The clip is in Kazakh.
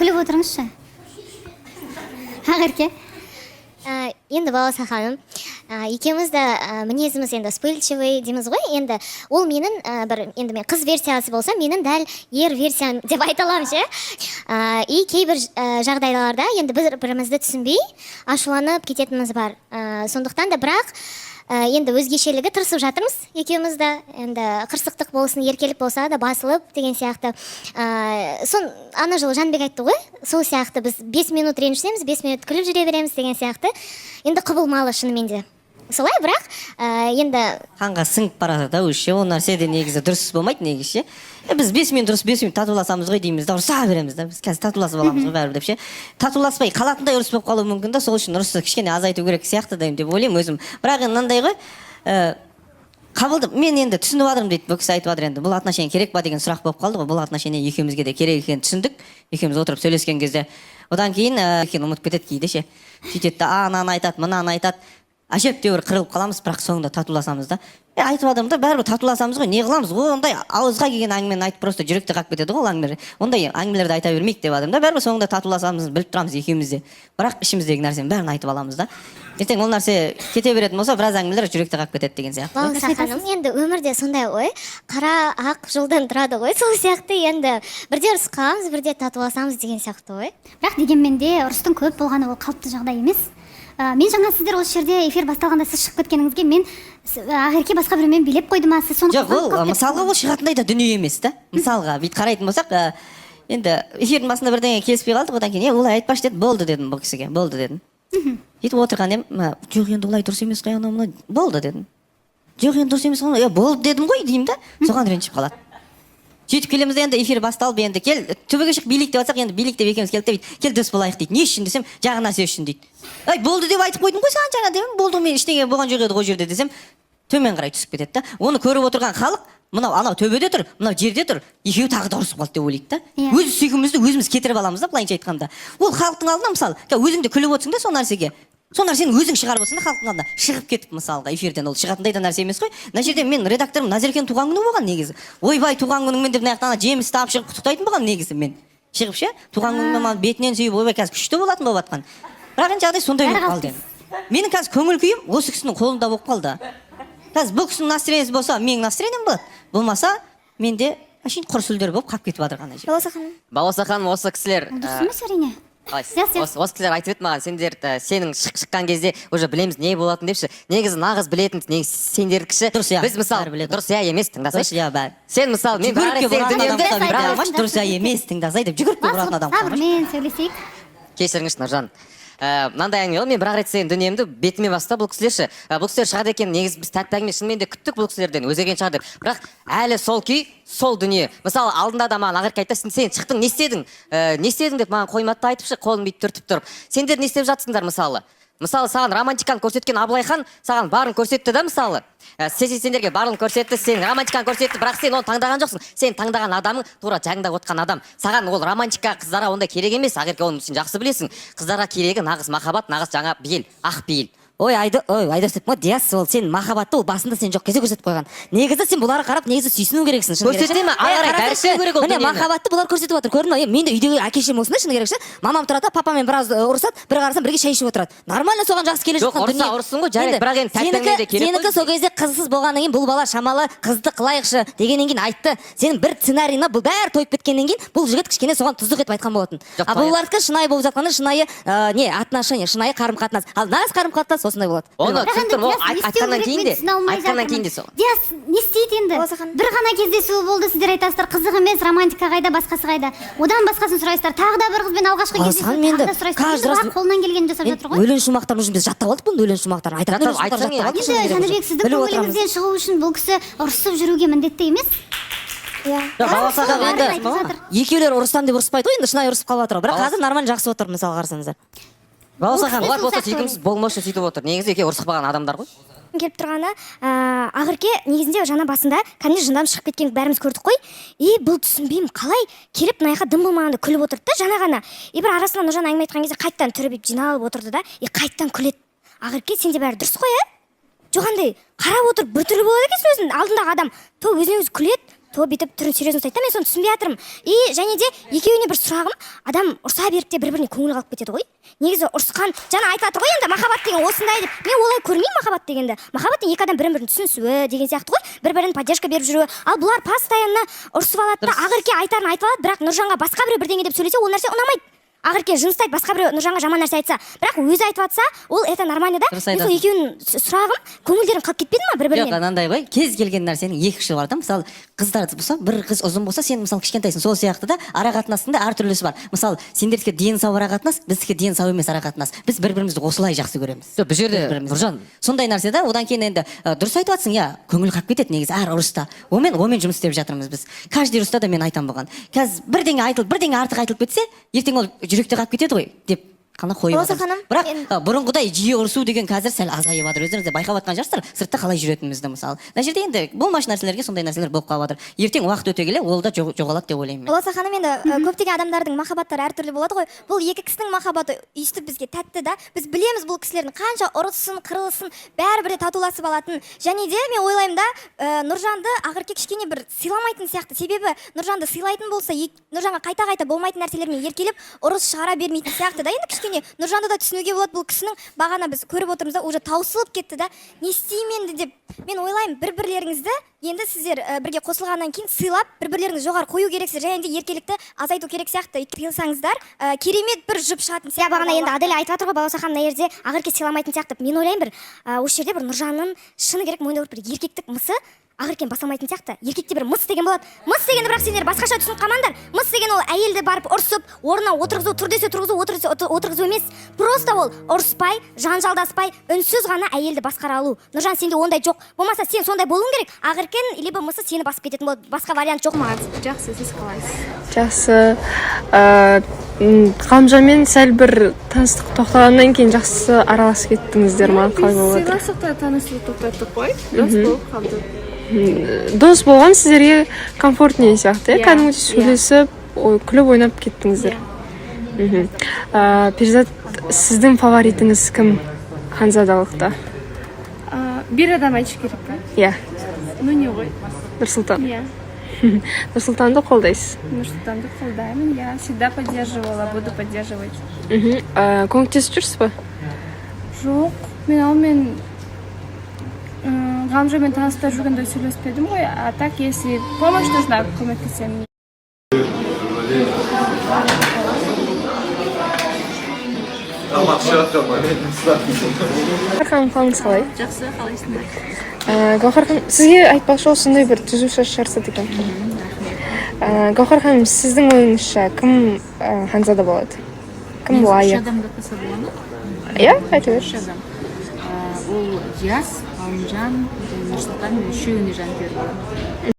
Күліп отырыңызшы, Ақерке. Енді, Балауса ханым, екеуміз де мінезіміз енді вспыльчивый дейміз ғой. Енді ол менің бір енді мен қыз версиясы болса, менің дәл ер версиям деп айта аламын ше. И кейбір жағдайларда енді бір бірімізді түсінбей, ашуланып кететініміз бар. Сондықтан да, бірақ енді өзгешелігі, тырысып жатырмыз екеуміз де енді, қырсықтық болсын, еркелік болса да, басылып деген сияқты. Сон ана жылы Жәнібек айтты ғой, сол сияқты біз 5 минут ренжісеміз, 5 минут күліп жүре береміз деген сияқты. Енді құбылмалы шынымен де солай, бірақ енді Қанға сіңіп бара жатыр да уже ше. Ол нәрсе де негізі дұрыс болмайды негізі ше. Біз 5 минут ұрыс, 5 минут татуласамыз ғой дейміз да, ұрыса береміз да. Біз қазір татуласып аламыз ғой бәрібір деп ше. Татуласпай қалатындай ұрыс болып қалуы мүмкін да. Сол үшін ұрысты кішкене азайту керек сияқты да деп ойлаймын өзім. Бірақ енді мынандай ғой, қабылдап, мен енді түсініп жатырмын дейді бұл кісі, айтып жатыр. Енді бұл отношение керек па деген сұрақ болып қалды ғой. Бұл отношение екеумізге де керек екенін түсіндік екеуміз отырып сөйлескен кезде. Одан кейін екеуін ұмытып кетеді кейде ше. Сөйтеді да, ананы айтады, мынаны айтады, әжептәуір қырылып қаламыз, бірақ соңында татуласамыз да. Айтып жатырмын да, бәрібір татуласамыз ғой, не қыламыз? Ондай ауызға келген әңгімені айтып, просто жүректе қалып кетеді ғой ол әңгімелер. Ондай әңгімелерді айта бермейік деп жатырмын да. Бәрібір соңында татуласамыз, біліп тұрамыз екеуміз де, бірақ ішіміздегі нәрсенің бәрін айтып аламыз да. Ертең ол нәрсе кете беретін болса, біраз әңгімелер жүректе қалып кетеді деген сияқты. Балауса ханым, енді өмірде сондай ғой, қара ақ жолдан тұрады ғой. Сол сияқты енді бірде ұрысып қаламыз, бірде татуласамыз деген сияқты ғой. Бірақ дегенмен де ұрыстың көп болғаны ол қалыпты жағдай емес. Мен жаңа сіздер осы жерде эфир басталғанда сіз шығып кеткеніңізге мен Ақерке басқа біреумен билеп қойды ма, сіз соны Жоқ, қызғанып ол қалып мысалға, ол шығатындай да дүние емес та. Мысалға, бүйтіп қарайтын болсақ, енді эфирдің басында бірдеңе келіспей қалдық. Одан кейін: «Е, олай айтпашы», — деді. «Болды», — дедім бұл кісіге, «болды», — дедім. Сөйтіп отырған едім: «Жоқ, енді олай дұрыс емес қой, анау мынау болды», — дедім. «Жоқ, енді дұрыс емес қой». «Е, болды дедім ғой», — деймін да, соған ренжіп қалады. Сөйтіп келеміз де, енді эфир басталып, енді «Кел, төбеге шығып билейік» деп жатсақ, енді билейік деп екеуміз келдік те, бүйтіп: «Кел, дос болайық», — дейді. «Не үшін?» — десем, «Жаңа нәрсе үшін», — дейді. «Ай, болды деп айтып қойдым ғой саған жаңа», — дедім. «Болды, мен ештеңе болған жоқ еді ғой ол жерде», — десем, төмен қарай түсіп кетеді да. Оны көріп отырған халық: мынау анау төбеде тұр, мынау жерде тұр, екеуі тағы да ұрысып қалды деп ойлайды да. Өз сүйкімімізді өзіміз кетіріп аламыз да. Былайынша айтқанда, ол халықтың алдына, мысалы, өзің де күліп отырсың да сол нәрсеге, сол нәрсені өзің шығарып отырсың да халықтың алдына шығып кетіп, мысалға, эфирден. Ол шығатындай да нәрсе емес қой. Мына жерде мен редакторым Назеркенің туған күні болған негізі. «Ойбай, туған күніңмен» деп, мына жақтан ана жемісті алып шығып құттықтайтын болған негізі. Мен шығып ше, туған күнімен, маған бетінен сүйіп, ойбай, қазір күшті болатын болып жатқан. Бірақ енді жағдай сондай Бәрі болып қалды. Енді менің қазір көңіл күйім осы кісінің қолында болып қалды. Қазір бұл кісінің настроениесі болса, менің настроением болады, болмаса, менде әшейін құр сүлдер болып қалып кетіп жатыр ана жерде. Балауса ханым. Балауса ханым, осы кісілер Ол дұрыс емес, әрине. Қалай, Иә. осы кісілер айтып еді маған, сендер сенің шыққан кезде уже білеміз не болатынын депші. Негізі нағыз білетін негізі сендердікі ше. Дұрыс, иә. Біз мысалы Бәрі біледі. Дұрыс иә емес, тыңдасайшы. Дұрыс иә, бәрі. Сен мысалы, мен Жүгіріп бір келіп сенің ұратын адам дүниемді ұқсап бірақ бүйтіп алмашы, «дұрыс иә емес, тыңдасай» деп жүгіріп келіп ұратын адам ұқсамашы. Сабырмен сөйлесейік. Кешіріңізші, Нұржан. Мынандай әңгіме ғой, мен бір ақ рет сенің дүниемді бетіме басты бұл кісілер ше. Бұл кісілер шығады екен, негізі біз тәтті әңгіме шынымен де күттік бұл кісілерден, өзгерген шығар деп. Бірақ әлі сол күй, сол дүние. Мысалы, алдында да маған Ақерке айтты: Сен шықтың, не істедің, не істедің?» — деп маған қоймады да айтыпшы, қолын бүйтіп түртіп тұрып. Сендер не істеп жатсыңдар? Мысалы, саған романтиканы көрсеткен Абылай хан саған барын көрсетті да. Мысалы, сендерге барын көрсетті, сен романтиканы көрсетті, бірақ сен оны таңдаған жоқсың. Сен таңдаған адамың тура жаныңда отқан адам. Саған ол романтика, қыздарға ондай керек емес, Ақерке, оны сен жақсы білесің. Қыздарға керегі нағыз махаббат, нағыз жаңа бейіл, ақ пейіл. Ой, айды, ой, Айдос деп қой. Диас, ол сен махаббатты ол басында сен жоқ кезде көрсетіп қойған. Негізі сен бұларға қарап негізі сүйсіну керексің, шыны керек ше. Көрсете ме? Ары Е, қарай қарасайшы, дәріптеу керек ол міне, дүниені. Махаббатты бұлар көрсетіп жатыр, көрдің ба? Е, мен де үйдегі әке шешем осындай, шыны керек ше. Мамам тұрады да, папамен біраз ұрысады, бір қарасам, бірге шай ішіп отырады. Нормально, соған жақсы келе Жоқ, жатқан ұрысса, дүние. ұрыссын ғой, жарайды, бірақ енді тәтті әңгіме де керек қой Сенікі бізге. сол кезде қызсыз болғаннан кейін, бұл бала шамалы қызды қылайықшы дегеннен кейін айтты. Сенің бір сценарийіңа бұл бәрі тойып кеткеннен кейін, бұл жігіт кішкене соған тұздық етіп айтқан болатын. Жоқ, А бұлардікі шынайы болып жатқанда, шынайы не отношения, шынайы қарым қатынас. Ал нағыз қарым қатынас осындай болады. Оны Бірақ түсініп енді тұрмын, ол Диас не істеу айтқаннан керек, кейін мен де, түсіне алмай айтқаннан кейін де жатырмын. сол. Диас не істейді енді? Балауса ханым. Бір ғана кездесуі болды, сіздер айтасыздар, қызық емес, романтика қайда, басқасы қайда, одан басқасын сұрайсыздар. Тағы да бір қызбен алғашқы Балауса кездесу, ханым, тағы енді да сұрайсыздар. каждый Енді раз бірақ қолынан келгенін жасап Мен жатыр ғой. өлең шумақтарын уже біз жаттап алдық, бұны, өлең шумақтарын айтатын, Жаттап өлең шумақтарын айтсаң жаттап алдық, Енді, шыны керек Жәнібек, уже. сіздің Біліп отырамыз. көңіліңізден шығу үшін бұл кісі ұрысып жүруге міндетті емес. Иә. Жоқ, Балауса ханым, Бәрін енді айтып жатыр. Екеулері ұрысам деп ұрыспайды ғой енді, шынайы ұрысып қалып жатыр ғой, бірақ Балауса- қазір нормально, жақсы отыр, мысалы, қарасаңыздар. Балауса ханым, Олар болса Сол сияқты. сүйкімсіз болмаушы, сөйтіп отыр. Негізі екеуі ұрысып қалған адамдар ғой. Келіп тұрғаны, Ақерке негізінде жаңа басында кәдімгідей жынданып шығып кеткенін бәріміз көрдік қой. И бұл түсінбеймін, қалай келіп мына жаққа дым болмағанда күліп отырды да жаңа ғана. И бір арасында Нұржан әңгіме айтқан кезде қайтадан түрі бүйтіп жиналып отырды да, и қайтадан күледі. Ақерке, сенде бәрі дұрыс қой, иә? Жоқ, андай қарап отырып біртүрлі болады екенсің өзің, алдындағы адам то өзіне өзі күледі. То бүйтіп түрін серьезно ұстайды да, мен соны түсінбей жатырмын. И және де екеуіне бір сұрағым: адам ұрса беріп те бір біріне көңіл қалып кетеді ғой негізі. Ұрысқан жаңа айтып жатыр ғой енді, махаббат деген осындай деп. Мен олай көрмеймін махаббат дегенді. Махаббат деген екі адам бірін бірін түсінісуі деген сияқты ғой, бір бірін поддержка беріп жүруі. Ал бұлар постоянно ұрысып алады да, Ақерке айтарын айтып алады, бірақ Нұржанға басқа біреу бірдеңе деп сөйлесе, ол нәрсе ұнамайды. Ақерке жыныстайды басқа біреу Нұржанға жаман нәрсе айтса, бірақ өзі айтып жатса, ол это нормально да. Дұрыс Мен сол айтасың. екеуінің сұрағым: көңілдерің қалып кетпеді ма бір Жоқ, бірінен? анандай ғой, кез келген нәрсенің екі ұшы бар да. Мысалы, қыздар болса, бір қыз ұзын болса, сен, мысалы, кішкентайсың. Сол сияқты да, ара қатынастың да әртүрлісі бар. Мысалы, сендердікі дені сау ара қатынас, біздікі дені сау емес ара қатынас. Біз бір бірімізді осылай жақсы көреміз. Жоқ, бұл жерде, Бір-бірімізді. Нұржан. Сондай нәрсе да. Одан кейін енді дұрыс айтып жатрсың, иә, көңіл қалып кетеді негізі әр ұрыста. Онымен жұмыс істеп жатырмыз біз. Каждый ұрыста да мен айтамын бұған: қазір бірдеңе айтылып, бірдеңе артық айтылып кетсе, ертең ол жүректе қалып кетеді ғой деп қана қойып Роза жатырмыз. ханым, Бірақ бұрынғыдай жиі ұрысу деген қазір сәл азайып жатыр. Өздеріңіз де байқап жатқан шығарсыздар сыртта қалай жүретінімізді. Мысалы, мына жерде енді болмашы нәрселерге сондай нәрселер болып қалып жатыр. Ертең уақыт өте келе ол да жоғалады деп ойлаймын мен. Балауса ханым, енді көптеген адамдардың махаббаттары әртүрлі болады ғой. Бұл екі кісінің махаббаты өйстіп бізге тәтті да. Біз білеміз, бұл кісілердің қанша ұрыссын, қырылсын, бәрібір де татуласып алатын. Және де мен ойлаймын да, Нұржанды Ақерке кішкене бір сыйламайтын сияқты. Себебі Нұржанды сыйлайтын болса, Нұржанға қайта қайта болмайтын нәрселермен еркелеп, ұрыс шығара бермейтін сияқты да. Енді кішкене Нұржанды да түсінуге болады. Бұл кісінің бағана біз көріп отырмыз да, уже таусылып кетті да, не істеймін енді деп. Мен ойлаймын, бір бірлеріңізді енді сіздер бірге қосылғаннан кейін сыйлап, бір бірлеріңізді жоғары қою керексіздер және де еркелікті азайту керек сияқты. Тыйылсаңыздар, керемет бір жұп шығатын Иә, сияқты. бағана енді Аделя айтып жатыр ғой, Балауса ханым, мына жерде Ақерке сыйламайтын сияқты. Мен ойлаймын, бір осы жерде бір Нұржанның, шыны керек, мойындау керек, бір еркектік мысы Ақеркені баса алмайтын сияқты. Еркекте бір мыс деген болады. Мыс дегенді бірақ сендер басқаша түсініп қалмаңдар. Мыс деген ол әйелді барып ұрсып, орнына отырғызу, тұр десе тұрғызу, отыр десе отырғызу емес. Просто ол ұрыспай, жанжалдаспай, үнсіз ғана әйелді басқара алу. Нұржан, сенде ондай жоқ. Болмаса сен сондай болуың керек. Ақеркен либо мысы сені басып кететін болады, басқа вариант жоқ. Жақсы, сіз қалайсыз? Жақсы. Ғалымжанмен сәл бір таныстық тоқтағаннан кейін жақсы араласып кеттіңіздер ма? Қалай болып жатыр? Сыйластықта танысуды тоқтаттық қой, дос болып қалдық. Дос болған сіздерге комфортнее сияқты, иә? Иә, Кәдімгідей иә. сөйлесіп, күліп ойнап кеттіңіздер. Перизат, сіздің фаворитіңіз кім ханзадалықта? Бір адам айтыш керек па? Иә. Ну не ғой. Нұрсұлтан. Иә. Нұрсұлтанды қолдайсыз? Нұрсұлтанды қолдаймын, я всегда поддерживала, буду поддерживать. Көмектесіп жүрсіз ба? Жоқ, мен онымен Ғалымжанмен таныста жүргенде сөйлеспедім ғой. А так, если помощь нужна, көмектесемін. Гауһар ханым, қалыңыз қалай? Жақсы, қалайсыңдар? Гауһар ханым, сізге айтпақшы, осындай бір түзу шаш жарасады екен. Гауһар ханым, сіздің ойыңызша, кім ханзада болады, кім лайық? Үш адамды атаса бола ма? Иә, айта бер. Үш адам. Ол Диас, Ғалымжан және Нұрсұлтан. Мен үшеуіне жанкүйер боламын.